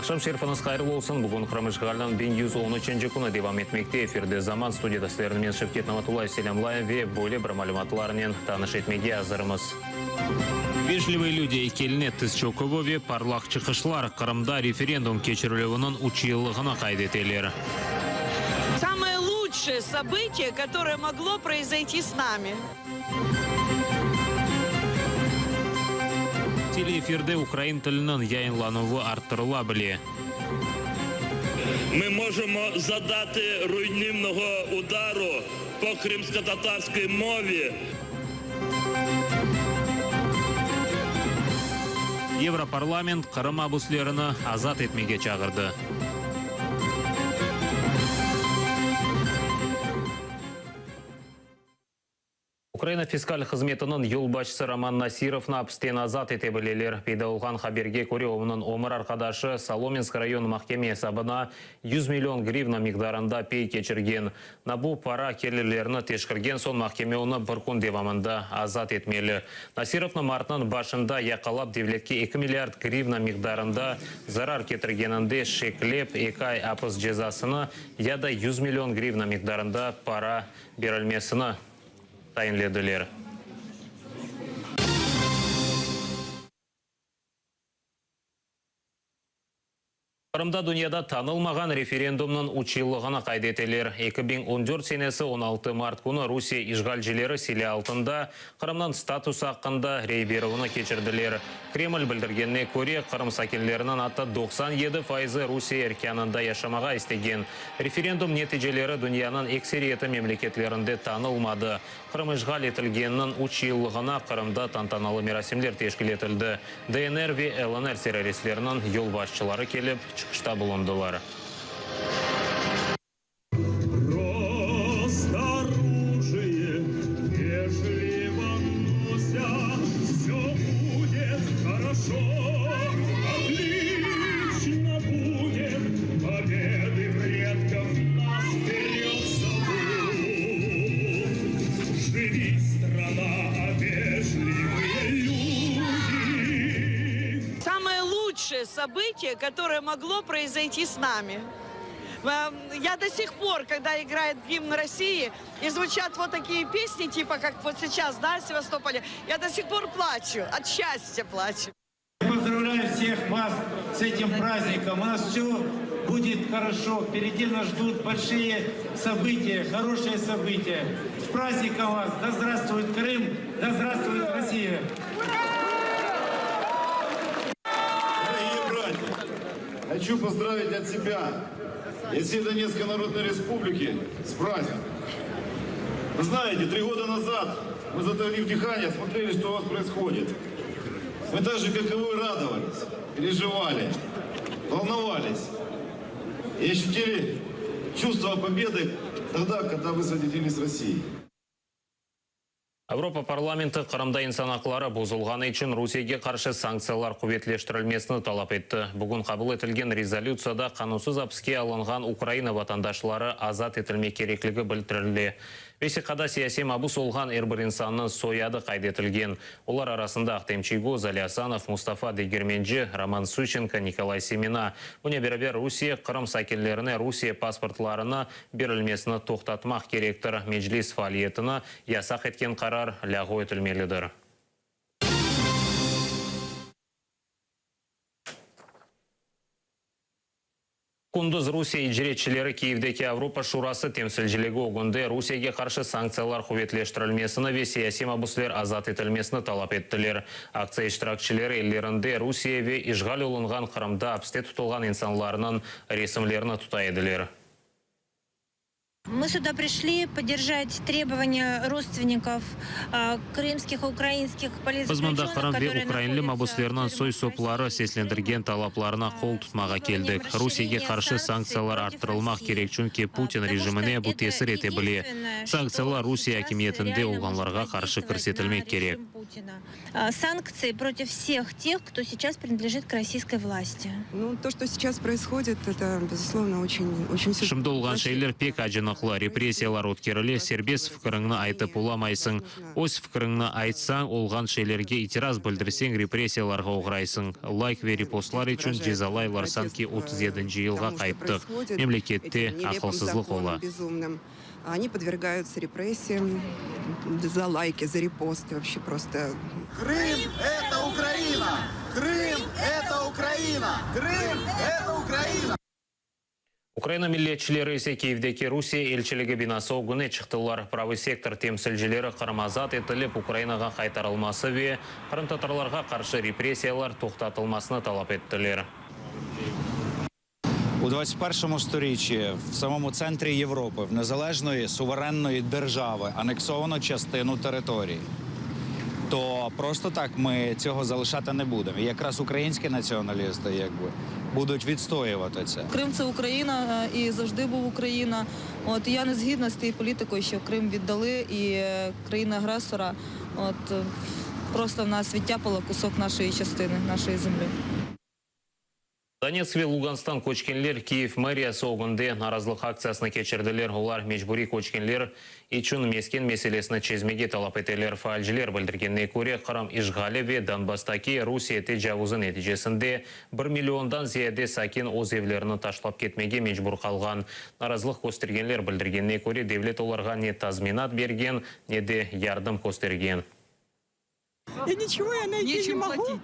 Aqşam şerifiñiz hayırlı olsun! Bugün Qırım işğaliniñ 1113-nci künü devam etmekte. Efirde Zaman, studiyada sizlerni men Şevket Namatullayev selâmlayım ve böyle bir malümatlarnen tanış etmege azırmız. Vejlivıye lüdi eykeline tiz çöküvi ve parlaq çıqışlar Qırımda referendum keçirilüviniñ üç yıllığını qayd eteler. Samoye luçşee sobıtiye, kotoroye moglo proizoyti s nami. Teleefirde ukrain tiliniñ yayınlanuvı arttırıla bile. Mı mojemo zadatı ruynivnogo udaru po krımskotatarskoy movi. Yevroparlament Qırım mabüslerini azat etmege çağırdı. Ukraina fiskal hızmetiniñ yolbaşçısı Roman Nasirovnı apisten azat ete bileler. Peyda olğan haberge köre, onıñ ömür arqadaşı Solomensk rayon mahkeme esabına yüz million grivna miqdarında pey keçirgen. NABU para kelirlerini teşkirgen soñ mahkeme onı bir kün devamında azat etmeli. Nasirovnı martnıñ başında yaqalap devletke eki milliard grivna miqdarında zarar ketirgeninde şeklep eki ay apis cezasını ya da yüz million grivna miqdarında para berilmesini tayinlediler. Qırımda dünyada tanılmağan referendumnıñ üç yıllığını qayd eteler. 2014 senesi 16 mart künü Rusiye işğalcileri silâ altında Qırımnıñ statusı aqqında rey berüvni keçirdiler. Kreml bildirgenine köre, Qırım sakinleriniñ atta 97 faizi Rusiye erkânında yaşamağa istegen. Referendum neticeleri dünyanıñ ekseriyeti memleketlerinde tanılmadı. Qırım işğal etilgeniniñ üç yıllığına Qırımda tantanalı merasimler teşkil etildi. DNR ve LNR terroristleriniñ yolbaşçıları kelip, çıqışta bulundılar. Samoye luçşee sobıtiye, kotoroye moglo proizoyti s nami. Ya do sih por, kogda igrayet gimn Rossii i zvuçat vot takiye pesni, tipa kak vot seyças, da, Sevastopolye, ya do sih por plaçu, ot şçastya plaçu. Pozdravlâyu vseh vas s etim praznikom! U nas vsё будет хорошо, vperedi nas ždut bolşiye sobıtiya, horoşiye sobıtiya. S praznikom vas! Da zdravstvuet Krım! Da zdravstvuet Rossiya! Dorogiye bratya! Hoçu pozdravit ot sebâ i ot vsey Donetskoy Narodnoy Respubliki s praznikom! Vı znaete, tri goda nazad mı zataив dihanie, smotreli, çto u vas proishodit. Mı tak je, kak i vı, radovalis, perejivali, volnovalis i oşutili çuvstvo pobedı togda, kogda vı soedinilis s Rossiyey. Avropa parlamenti Qırımda insan aqları bozulğanı içün Rusiyege qarşı sanktsiyalar quvetleştirilmesini talap etti. Bugün qabul etilgen rezolütsiyada qanunsız apiske alınğan Ukraina vatandaşları azat etilmek kerekligi bildirile. Vesiqada siyasiy mabus olğan er bir insannıñ soyadı qayd etilgen. Olar arasında Ahtem Çiygoz, Ali Asanov, Mustafa Degermenci, Roman Suşçenko, Nikolay Semena. Bunen beraber Rusiye, Qırım sakinlerine Rusiye pasportlarını berilmesini toqtatmaq kerektir, Meclis faaliyetini yasaq etken qarar lâğu etilmelidir. Kündüz Rusiye icretçileri Kiyevdeki Avropa Şurası temsilciligi ögünde Rusiyege qarşı sanktsiyalar quvetleştirilmesini ve siyasiy mabüsler azat etilmesini talap ettiler. Aktsiya iştirakçileri ellerinde Rusiye ve işğal olunğan Qırımda apiste tutulğan insanlarnıñ resimlerini tuta ediler. Mı süda prişli podderjat trebovaniya rodstvennikov krımskih i ukrainskih Biz mında politzaklüçönnıh, Qırım ve kotorıye ukrainli nahodyatsya v mabüslerniñ türmah soy-sopları Rossii, seslendirgen talaplarına qol tutmağa keldik. Rusiyege qarşı sanktsiyalar arttırılmaq kerek, çünki Putin rejimine bu tesir ete bile. Sanktsiyalar Rusiye akimiyetinde olğanlarğa qarşı kirsetilmek kerek. Путина. Санкции против всех тех, кто сейчас принадлежит к российской власти. Ну, то, что сейчас происходит, это, безусловно, очень, очень Şimdi olğan şeyler pek acınıqlı, repressiyalar ötkerile, serbest fikiriñni aytıp olamaysıñ. Öz fikiriñni aytsañ, olğan şeylerge itiraz bildirseñ, repressiyalarğa oğraysıñ. Layk ve repostlar içün cezalaylar, sanki 37-nci yılğa qayttıq. Memlekette aqılsızlıq ola. Они подвергаются репрессиям за лайки, за репосты, вообще просто. Крым – это Украина! Крым – это Украина! Крым – это Украина! Ukraina milletçileri ise Kiyevdeki Rusiye elçiligi binası ögüne çıqtılar. Pravıy sektor temsilcileri Qırım azat etilip Ukrainağa qaytarılması ve qırımtatarlarğa qarşı repressiyalar toqtatılmasını talap ettiler. У 21 сторіччі в самому центрі Європи, в незалежної суверенної держави, анексовано частину території. То просто так ми цього залишати не будемо. І якраз українські націоналісти якби будуть відстоювати це. Крим це Україна е, і завжди був Україна. От і я не згідна з тією політикою, що Крим віддали, і е, країна-агресора от е, просто в нас відтяпала кусок нашої частини, нашої землі. Donetsk ve Lugansktan köçkenler Kiyev meriyası ögünde narazılıq aktsiyasını keçirdiler. Olar mecburiy köçkenler içün mesken meselesini çezmege talap eteler. Faalciler bildirgenine köre, Qırım işğali ve Donbasstaki Rusiye tecavuzı neticesinde bir milliondan ziyade sakin öz evlerini taşlap ketmege mecbur qalğan. Narazılıq köstergenler bildirgenine köre, devlet olarğa ne tazminat bergen, ne de yardım köstergen. И ничего я найти не могу.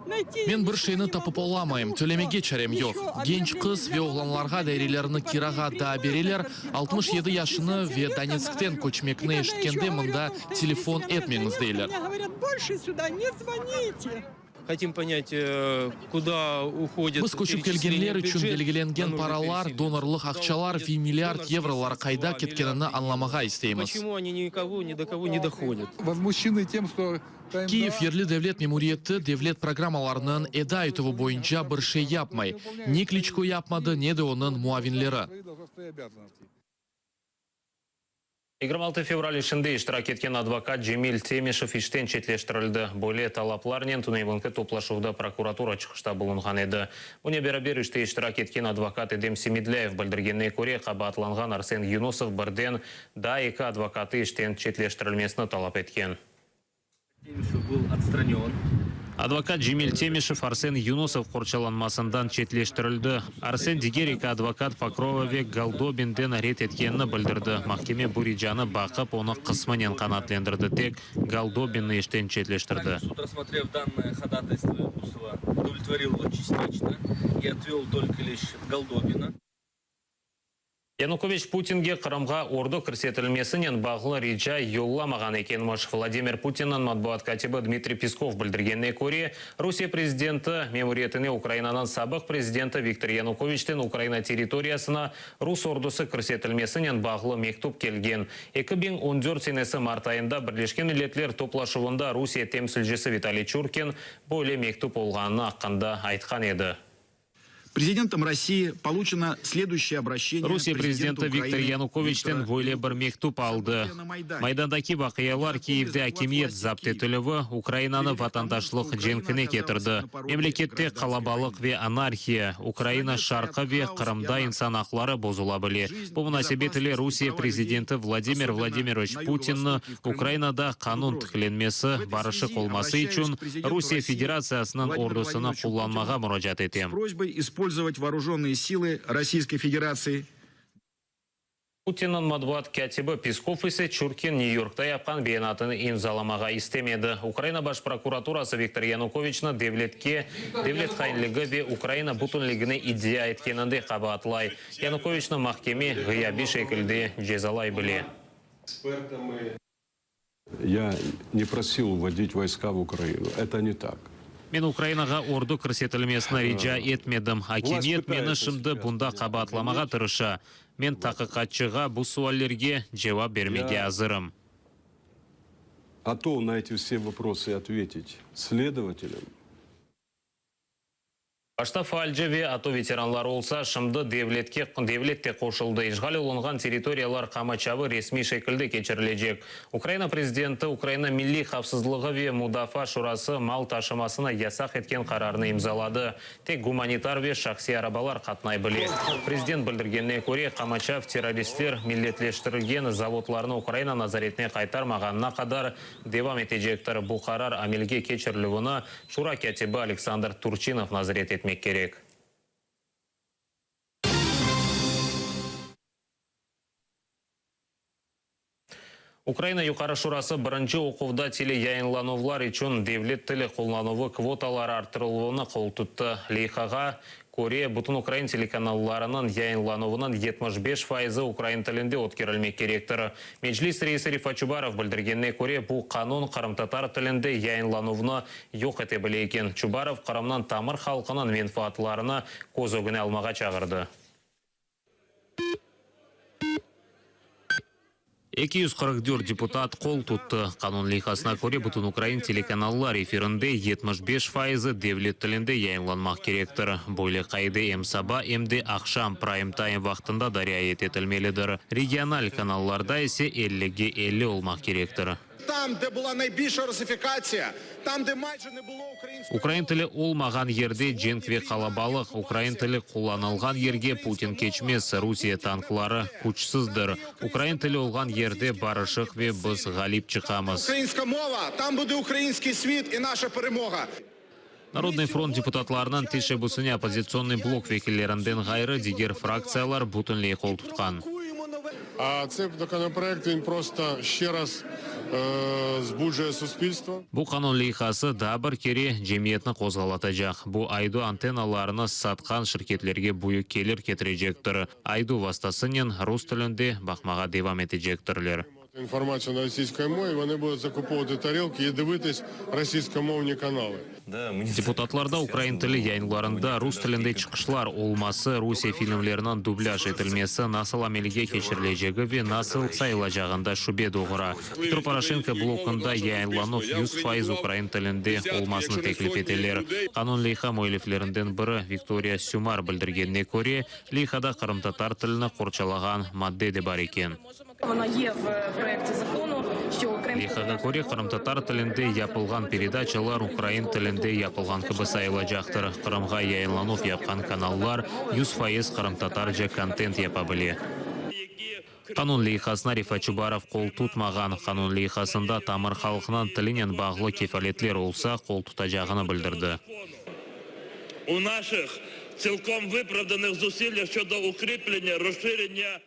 Найти Men bir şeyni tapıp olamayım, tölemege çarem yoq. Genç qız ve oğlanlarğa dairelerini kirağa daa bereler, 67 yaşını ve Donetskten köçmekni eşitkende mında telefon etmeñiz deyler. Мне говорят, больше сюда не звоните. Хотим понять, э, куда уходит Biz köçip kelgenler içün belgilengen paralar, donorlıq aqçalar ve milliard yevrolar qayda ketkenini añlamağa isteymiz. Почему они никого, ни до кого не доходят? Возмущены тем, что Kiyev yerli devlet memuriyeti devlet programmalarınıñ eda etüvi boyunca bir şey yapmay. Ne Kliçko yapmadı, ne de onıñ muavinleri. 26 fevral işinde iştirak etken advokat Cemil Temişev işten çetleştirildi. Böyle talaplarnen tünevinki toplaşuvda prokuratura çıqışta bulunğan edi. Bunen beraber işte iştirak etken advokat Edem Semedlâyev bildirgenine köre qabaatlanğan Arsen Yunusov birden daa eki advokatı işten çetleştirilmesini talap etken. был отстранен. Advokat Cemil Temişev Arsen Yunusov qorçalanmasından çetleştirildi. Arsen diger eki advokat Pokrova ve Goldobinden red etkenini bildirdi. Mahkeme bu ricanı baqıp onı qısmınen qanaatlendirdi. Tek Goldobinni işten çetleştirdi. Суд, рассмотрев данное ходатайство Юнусова, удовлетворил его частично и отвел только лишь Голдобина. Yanukoviç Putinge Qırımğa ordu kirsetilmesinen bağlı rica yollamağan ekenmiş. Vladimir Putinniñ matbuat kâtibi Dmitriy Peskov bildirgenine köre, Rusiye prezidenti memuriyetine Ukrainanıñ sabıq prezidenti Viktor Yanukoviçten Ukraina territoriyasına rus ordusı kirsetilmesinen bağlı mektüp kelgen. 2014 senesi mart ayında Birleşken Milletler toplaşuvında Rusiye temsilcisi Vitaliy Çurkin böyle mektüp olğanı aqqında aytqan edi. Президентом России получено следующее обращение Rusiye prezidenti Viktor Yanukoviçten böyle bir mektüp aldı. Maydandaki vaqialar Kiyevde akimiyet zapt etilüvi Ukrainanı vatandaşlıq cenkine ketirdi. Memlekette qalabalıq ve anarhiya, Ukraina şarqı ve Qırımda insan aqları bozula bile. Bu munasebet ile Rusiye prezidenti Vladimir Vladimiroviç Putinni Ukrainada qanun tiklenmesi, barışıq olması içün Rusiye Federatsiyasınıñ ordusını qullanmağa muracaat etem. С просьбой использовать вооруженные силы Российской Федерации Putinniñ matbuat kâtibi Peskov ise Çurkin Nyu-Yorkta yapqan beyanatını imzalamağa istemedi. Ukraina baş prokuraturası Viktor Yanukoviçni devletke, devlet hainligi ve Ukraina bütünligine iddia etkeninde qabaatlay. Yanukoviçni mahkeme ğıyabiy şekilde cezalay bile. Я не просил вводить войска в Украину. Это не так. Men Ukrainağa ordu kirsetilmesini rica etmedim. Akimiyet meni şimdi bunda qabaatlamağa tırışa. Men taqiqatçığa bu suallerge cevap bermege azırım. Готов на эти все вопросы ответить следователям. Başta faalci ve ATO veteranları olsa, şimdi devletke devlet de qoşuldı. İşğal olunğan territoriyalar qamaçavı resmiy şekilde keçirilecek. Ukraina prezidenti Ukraina Milliy havfsızlığı ve mudafaa şurası mal taşımasını yasaq etken qararnı imzaladı. Tek gumanitar ve şahsiy arabalar qatnay bile. Prezident bildirgenine köre, qamaçav terroristler milletleştirilgen zavodlarnı Ukraina nazaretine qaytarmağanına qadar devam etecektir. Bu qarar amelge keçirilüvini Şura kâtibi Aleksandr Turçinov nazaret etmek kerek. Ukraina Yuqarı Şurası birinci oquvda teleyayınlanuvlar içün devlet tili qullanuvı kvotaları arttırıluvına qol tuttı. Leyhağa köre, bütün ukrain telekanallarınıñ yayınlanuvınıñ 75 fayızı ukrain tilinde ötkerilmek kerektir. Meclis reisi Refat Çubarov bildirgenine köre, bu qanun qırımtatar tilinde yayınlanuvnı yoq ete bile eken. Çubarov Qırımnıñ tamır halqınıñ menfaatlarını köz ögüne almağa çağırdı. 244 deputat qol tuttı. Qanun leyhasına köre, bütün ukrain telekanallar efirinde 75 fayızı devlet tilinde yayınlanmaq kerektir. Böyle qaide em saba, em de aqşam praym-taym vaqtında da riayet etilmelidir. Regional kanallarda ise ellige elli olmaq kerektir. Tam, de bula naybiyşa rusifikatsiya, tam, de mayje ne bulo ukrainskoy Ukrain tili olmağan yerde cenk ve qalabalıq, ukrain tili qullanılğan yerge Putin keçmez, Rusiye tankları küçsizdir. Ukrain tili olğan yerde barışıq ve biz ğalip çıqamız. Ukrainska mova, tam bude ukrainskiy svit i naşa peremoga. Narodnıy front deputatlarınıñ teşebbüsine Oppozitsionnıy blok vekillerinden ğayrı diger fraktsiyalar bütünley qol tutqan. A tsey zakonoproyekt vin prosto şçe raz zbucuje suspilstvo. Bu qanun leyhası daa bir kere cemiyetni qozğalatacaq. Bu aydu antennalarını satqan şirketlerge büyük kelir ketirecektir. Aydu vastasınen rus tilinde baqmağa devam etecektirler. İnformatsiya na rosiyskoy movi, voni budut zakupovvati tarelki i divitis rosiyskomovni kanaly. Deputatlarda ukrain tili yayınlarında rus tilinde çıqışlar olması, Rusiye filmleriniñ dublâj etilmesi nasıl amelge keçirilecegi ve nasıl sayılacağında şübe doğura. Petro Poroşenko blokunda yayınlanuv 100% ukrain tilinde olmasını teklif eteler. Qanun leyha müelliflerinden biri Viktoriya Sümar bildirgenine köre, leyhada qırımtatar tilini qorçalağan madde de bar eken. Leyhağa köre, qırımtatar tilinde yapılğan peredaçalar ukrain tilinde yapılğan kibi sayılacaqtır. Qırımğa yayınlanuv yapqan kanallar 100% qırımtatarca kontent yapa bile. Qanun leyhasına Refat Çubarov qol tutmağan. Qanun leyhasında tamır halqnıñ tilinen bağlı kefaletler olsa, qol tutacağını bildirdi. U naşih tsilkom vıpravdanih zusillyah şodo ukripleniya, rozşireniya.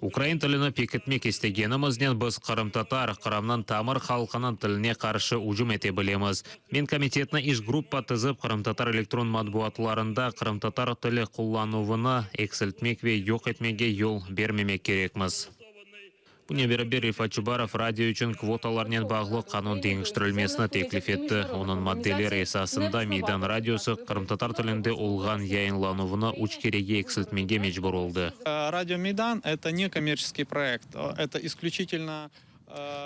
Ukrain tilini pekitmek istegenimiznen biz qırımtatar, Qırımnıñ tamır halqınıñ tiline qarşı ücüm ete bilemiz. Men komitetni iş gruppa tizip, qırımtatar elektron matbuatlarında qırımtatar tili qullanuvını eksiltmek ve yoq etmege yol bermemek kerekmiz. Bunen beraber Refat Çubarov radio içün kvotalarnen bağlı qanun deñiştirilmesini teklif etti. Onıñ maddeleri esasında Meydan radiosı qırımtatar tilinde olğan yayınlanuvını üç kerege eksiltmege mecbur oldı. Radio Meydan, eto ne kommerçeskiy proekt, eto isklüçitelno.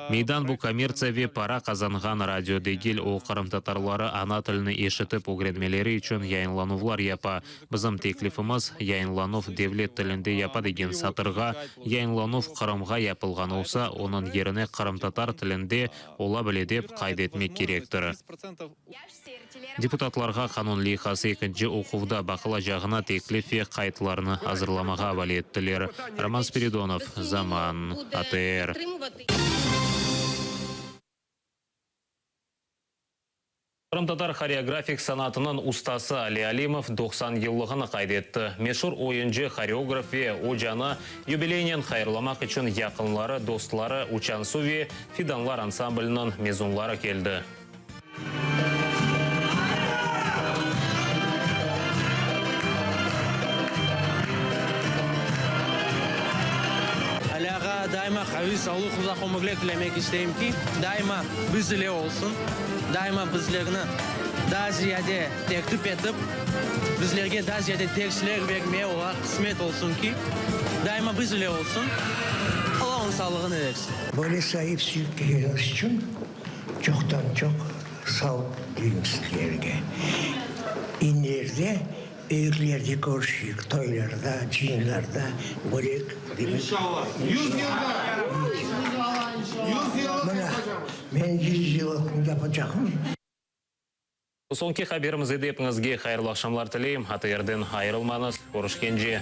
Meydan bu kommertsiya ve para qazanğan radio degil, o, qırımtatarları ana tilini eşitip ögrenmeleri içün yayınlanuvlar yapa. Bizim teklifimiz, yayınlanuv devlet tilinde yapa degen satırğa, yayınlanuv Qırımğa yapılğan olsa, onıñ yerine qırımtatar tilinde ola bile dep qayd etmek kerektir. Deputatlarğa qanun leyhası ekinci oquvda baqılacağına teklif ve qaydlarnı azırlamağa avale ettiler. Roman Spiridonov, Zaman, ATR. Qırımtatar horeografik sanatınıñ ustası Ali Alimov 90 yıllığını qayd etti. Meşur oyuncı, horeograf ve ocanı yubileynen hayırlamaq içün yaqınları, dostları, Uçan-Su ve Fidanlar ansambliniñ mezunları keldi. Ali ağa, daima qaviy sağlıq, uzaq ömürler tilemek isteyim ki, daima biz ile olsun, daima bizlerni daa ziyade tertip etip, bizlerge daa ziyade dersler bermeye oña qısmet olsun ki, daima biz ile olsun. Alla onıñ sağlığını versin. Böyle saip sürgeniñiz içün çoqtan-çoq sağ deyim sizlerge. İleride. Eyiklerde körüşeyik, toylarda, cıyınlarda, börek, demek. İnşallah. 100 yılda. 100 yıllıq Mına, yapacağımız. men 100 yıllıq yapacağım. Bu soñki haberimiz edi. Epiñizge hayırlı aqşamlar tileyim. ATRden ayırılmañız. Körüşkence.